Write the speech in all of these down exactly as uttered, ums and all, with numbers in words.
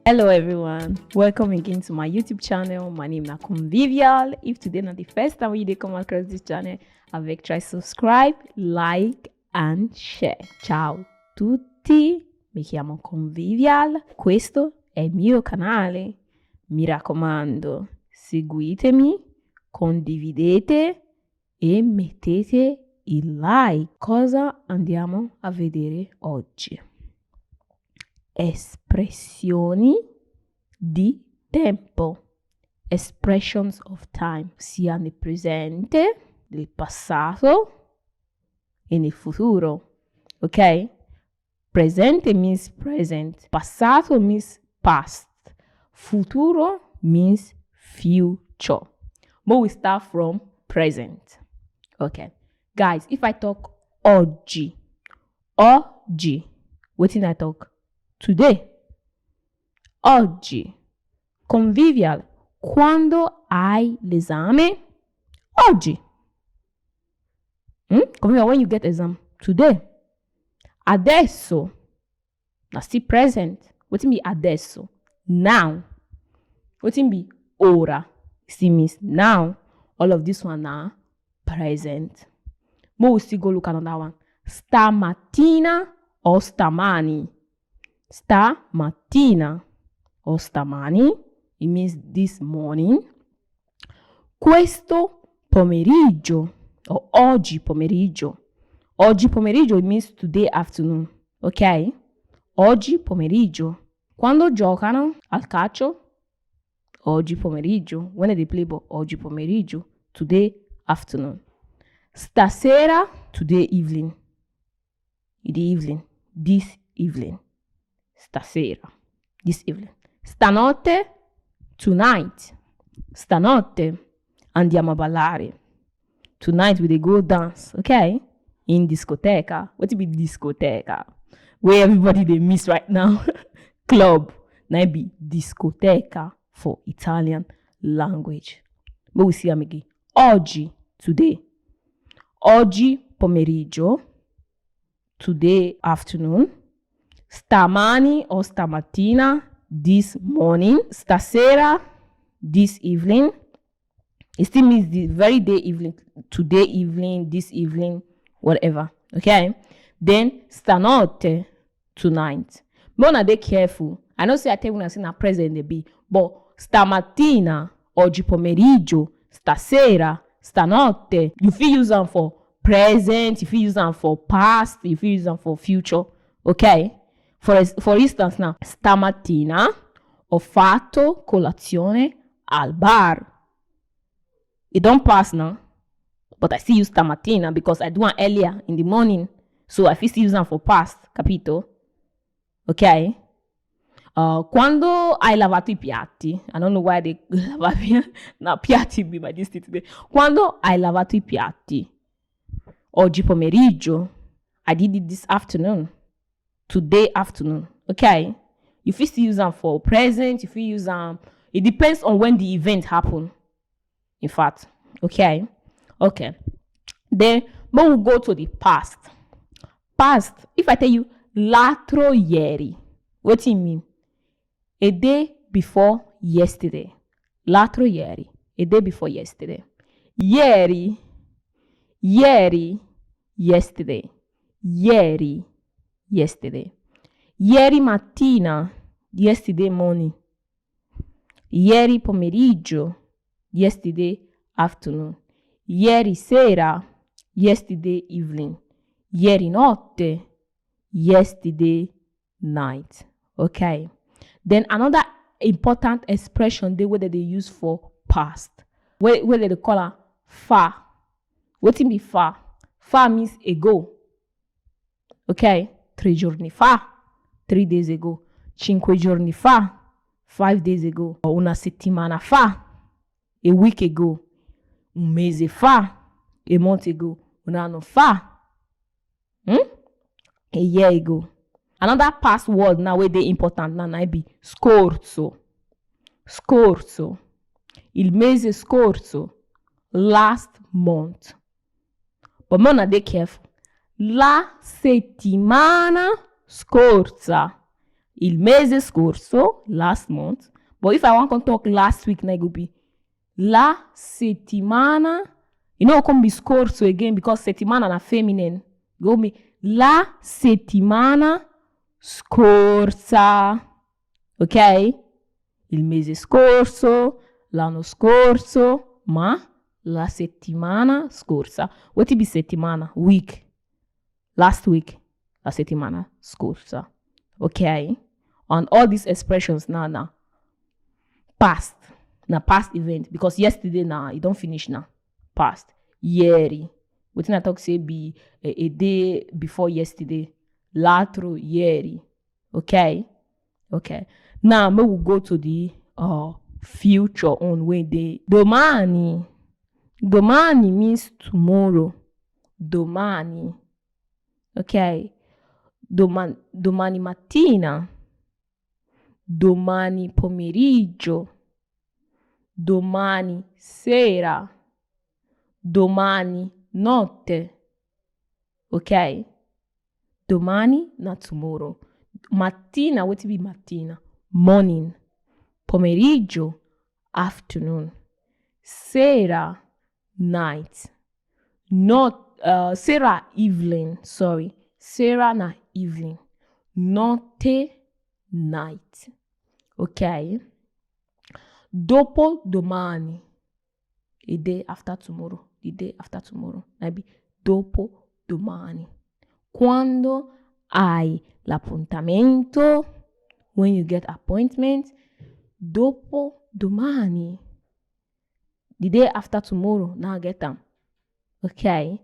Hello everyone, welcome again to my YouTube channel. My name na Convivial. If today na the first time you dey come across this channel, abeg try subscribe, like and share. Ciao tutti, mi chiamo Convivial, questo è il mio canale. Mi raccomando, seguitemi, condividete e mettete il like. Cosa andiamo a vedere oggi? Espressioni di tempo. Expressions of time, sia nel presente, nel passato e nel futuro. Ok? Presente means present. Passato means past. Futuro means future. But we start from present. Okay. Guys, if I talk oggi, oggi, wetin I talk? Today. Oggi. Convivial. Quando hai l'esame? Oggi. Hmm? Convivial, when you get exam? Today. Adesso. Na still present. Wetin be adesso? Now. Wetin be ora? Still means now. All of this one na present. Mo we still go look another one. Stamattina o stamani? Stamattina o stamani? It means this morning. Questo pomeriggio o oggi pomeriggio. Oggi pomeriggio, it means today afternoon. Ok? Oggi pomeriggio. Quando giocano al calcio? Oggi pomeriggio. When they play ball? Oggi pomeriggio. Today afternoon. Stasera, today evening. In the evening. This evening. Stasera. This evening. Stanotte, tonight. Stanotte andiamo a ballare. Tonight we dey go dance, ok? In discoteca. Wetin be discoteca? Where everybody dey miss right now. Club. Na im be discoteca for Italian language. But we see am again. Oggi, today. Oggi pomeriggio, today afternoon. Stamani o stamattina, this morning. Stasera, this evening. It still means the very day evening, today evening, this evening, whatever. Ok? Then stanotte, tonight. But una dey careful. I know say I tell una say na present dey be, but stamattina, oggi pomeriggio, stasera, stanotte, you fit use am for present, you fit use am for past, you fit use am for future. Ok? For, for instance now, stamattina ho fatto colazione al bar. E don pass now, but I still use stamattina because I do am earlier in the morning, so I fit still use am for past, capito? Ok? Uh, quando hai lavato i piatti? I don't know why they lavavi na piatti be my this thing today. Quando hai lavato i piatti? Oggi pomeriggio. I did it this afternoon. Today afternoon. Ok? You fit still use am for present, you fit use am. It depends on when the event happen. In fact, ok? Ok. Then, but we go to the past. Past, if I tell you l'altro ieri, wetin e mean? A day before yesterday. L'altro ieri, a day before yesterday. Ieri, ieri, yesterday. Ieri, yesterday. Ieri mattina, yesterday morning. Ieri pomeriggio, yesterday afternoon. Ieri sera, yesterday evening. Ieri notte, yesterday night. Ok? Then another important expression dey wey dem dey use for past, wey, wey dem dey call am fa. Wetin be fa? Fa means ago. Ok? Tre giorni fa, three days ago. Cinque giorni fa, five days ago. Una settimana fa, a week ago. Un mese fa, a month ago. Un anno fa, hmm? A year ago. Another past word now wey dey important now na im be scorso. Scorso. Il mese scorso. Last month. But make una dey careful. La settimana scorsa. Il mese scorso, last month. But if I wan come talk last week, na e go be la settimana. E no go come be scorso again because settimana na feminine. E go be la settimana scorsa. Ok? Il mese scorso, l'anno scorso, ma la settimana scorsa. Wetin be settimana? Week. Last week, la settimana scorsa. Ok? And all these expressions now, na past. Na past event, because yesterday na, e don finish na. Past. Ieri. Wetin I talk say be a, a day before yesterday. L'altro ieri. Ok? Ok. Now, make we go to the, uh, future own wey dey. Domani. Domani means tomorrow. Domani. Ok? Doman-, domani mattina. Domani pomeriggio. Domani sera. Domani notte. Ok? Domani na tomorrow. Mattina, wetin be mattina? Morning. Pomeriggio, afternoon. Sera, night. Not, uh, sera, evening, sorry. Sera na evening. Notte, night. Ok? Dopodomani. A day after tomorrow. The day after tomorrow. Na be dopodomani. Quando hai l'appuntamento, when you get appointment, dopodomani. The day after tomorrow, now I get am. Ok?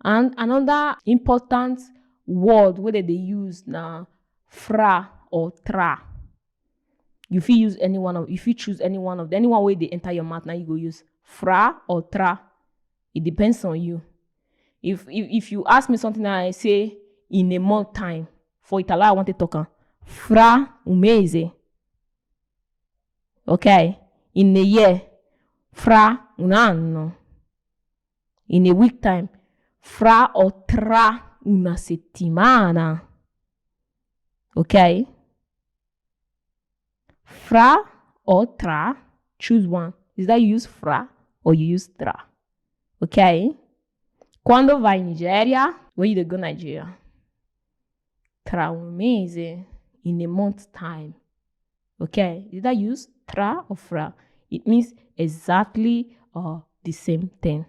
And another important word wey dem dey use na fra or tra. You fit use any one of, you fit choose any one of them. Anyone wey dey enter your mouth, now you go use fra or tra. It depends on you. If, if, if you ask me something and I say, "In a month time," for Italian, I want to talk am, "Fra un mese." Ok? In a year, "Fra un anno." In a week time, "Fra o tra una settimana." Ok? Fra o tra, choose one. Is that you use fra or you use tra? Ok? Quando vai in Nigeria, when you dey go Nigeria? Tra un mese, in a month time. Ok? Is that use tra or fra? It means exactly, uh, the same thing.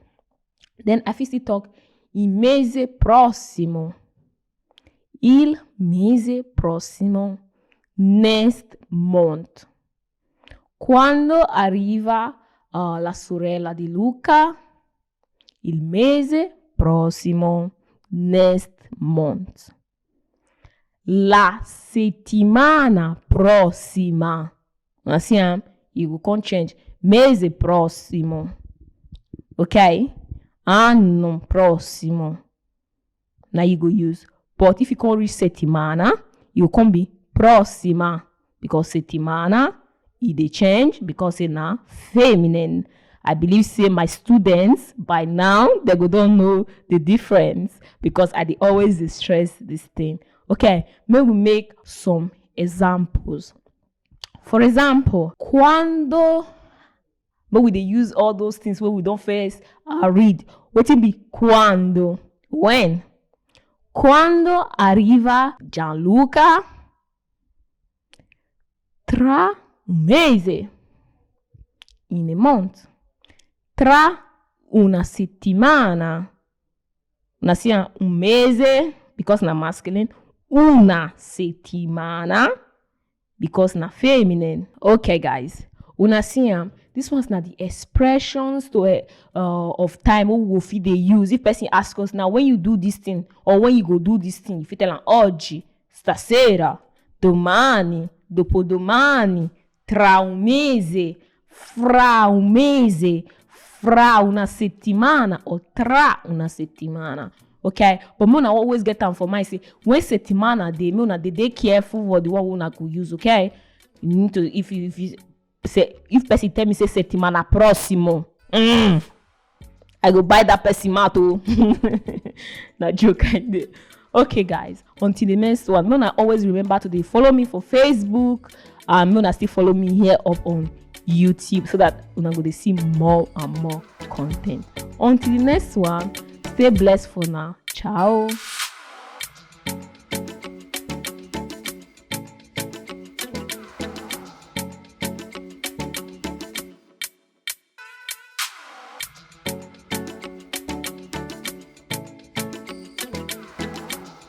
Then I fit still talk, "Il mese prossimo." Il mese prossimo. Next month. Quando arriva, uh, la sorella di Luca? Il mese prossimo. Next month. La settimana prossima. Una see am? You go come change. Mese prossimo. Ok? Anno prossimo. Now you go use. But if you come reach settimana, you come be prossima. Because settimana, e dey change because e na feminine. I believe say my students by now, they go don know the difference because I dey always dey stress this thing. Ok, make we make some examples. For example, quando, make we dey use all those things wey we don first, uh, read. Wetin be quando? When? Quando arriva Gianluca? Tra un mese. In a month. Tra una settimana. Una see am, un mese, because na masculine. Una settimana, because na feminine. Ok, guys. Una see am, this one's na the expressions to, uh, of time wey we go fit dey use. If person ask us now, "When you do this thing?" or "When you go do this thing?" you fit tell am, "Oggi, stasera, domani, dopodomani, tra un mese, fra un mese, fra una settimana or tra una settimana." Ok? But make una always get am for mind say when settimana dey, make una dey, dey careful for the one wey una go use. Ok? You need to, if you, if you say, if person tell me say settimana prossimo, mm, I go buy that person mouth o. Na joke I dey. Okay, guys, until the next one, make una always remember to dey follow me for Facebook, and make una still follow me here up on YouTube, so that una go dey see more and more content. Until the next one, stay blessed for now. Ciao.